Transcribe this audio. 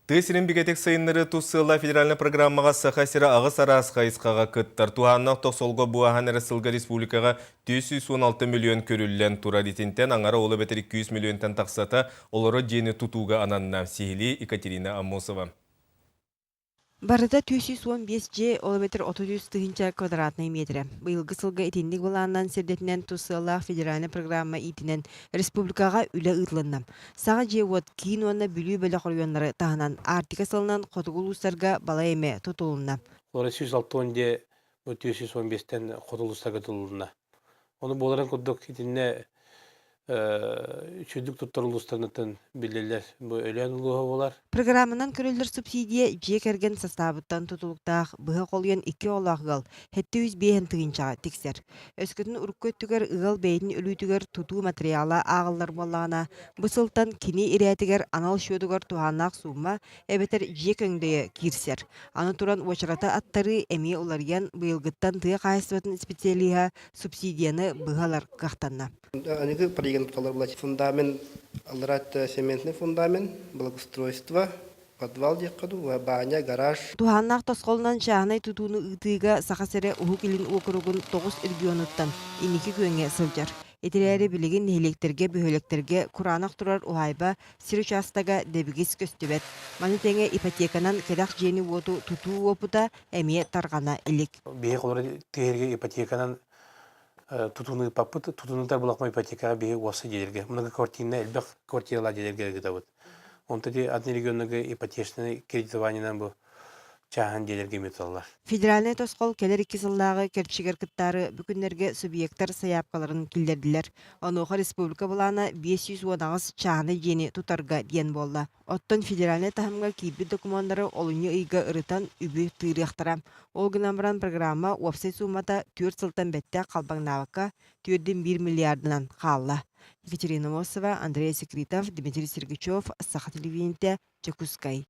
Тыа сирин бигэтик сайыннарыы тус сыаллаах федеральнай программаҕа Саха сирэ аҕыс араас хайысхаҕа кыттар. Туһааннаах тохсолго бу ааһан эрэ сылга республикаҕа 416 миллион көрүллэн турар. Итинтэн аҥара ол эбэтэр 200 миллионтан тахсата олорор дьиэни тутууга ананна. Сиһилии Екатерина Аммосова. Барыта 315 дьиэ, ол эбэтэр 33 тыһыынча квадратнай миэтэрэ. Быйылгы сылга итинник былаанынан сирдэтинэн тус сыаллаах федеральнай программа иитинэн республикаҕа үлэ ыытылынна. Саҥа дьиэ-уот киин уонна Бүлүү бөлөх оройуоннары таһынан Арктика сылынан хотугу улуустарга балай эмэ тутулунна. Олор 160 дьиэ бу 415-тэн хоту улуустарга тутулунна. Ону буоларын курдук итиннэ үчүгдүк туттар улуустарыттан биллэллэр. Бу Өлөөн улууһа буолар. Программанан көрүллэр субсидия дьиэ кэргэн састаабыттан тутулуктаах быһа холуйан икки оҕолоох ыал 705 тыһыынчаҕа тиксэр. Өскөтүн урукку өттүгэр ыал бэйэтин өлүүтүгэр тутуу материала ааҕыллар буоллаҕына, бу сылтан кини ирээтигэр анал счетугар туһааннаах суумма эбэтэр дьиэ көҥдөйө киирсэр. Аны туран уочараты аттарыы эмиэ уларыйан, быйылгыттан тыа хаһаайыстыбатын специалиһа субсидияны быһа ылар кыахтанна. Аныгы проект фундамент алларат цементный фундамент, благоустройство, подвал диэххэ дуу, баня, гараж. Туһааннаах тосхолунан чааһынай тутууну ыытыыга Саха сирэ Уһук Илин уокуругун тоҕус регионуттан инники күөҥҥэ сылдьар. Итирээри билигин нэһилиэктэргэ, бөһүөлэктэргэ кураанах турар уһаайба сир учаастага дэбигис көстүбэт. Маны тэҥэ ипотеканан кэтэх дьиэни-уоту тутуу уопута эмиэ тарҕана илик. Биһи холоро тиһэргэ ипотеканан тутууну ыыппаппыт. Тутуунутар булахма ипотекаҕа биһи уопсай дьиэлэргэ, многоквартирнай элбэх квартиралаах дьиэлэргэ ыытабыт. Онто ити атын регионнарга ипотечнай кредитованиенан бу чааһын дьиэлэргэ эмиэ туталлар. Федеральнай тосхол кэлэр икки сыллааҕы кэрчигэр кыттаары бу күннэргэ субъектар сайаапкаларын киллэрдилэр. Онуоха республика былаана 518 чааһынай дьиэни тутарга диэн буолла. Оттон федеральнай таһымҥа киирбит докумуоннары олунньу ыйга ырытан үбү тыырыахтара. Ол гынан баран программа уопсай суумата түөрт сылтан бэттэх халбаҥнаабакка түөрдүн биир миллиардынан хаалла. Екатерина Мосова, Андрей Секритов, Дмитрий Сергучев, Саха телевидениетэ, Дьокуускай.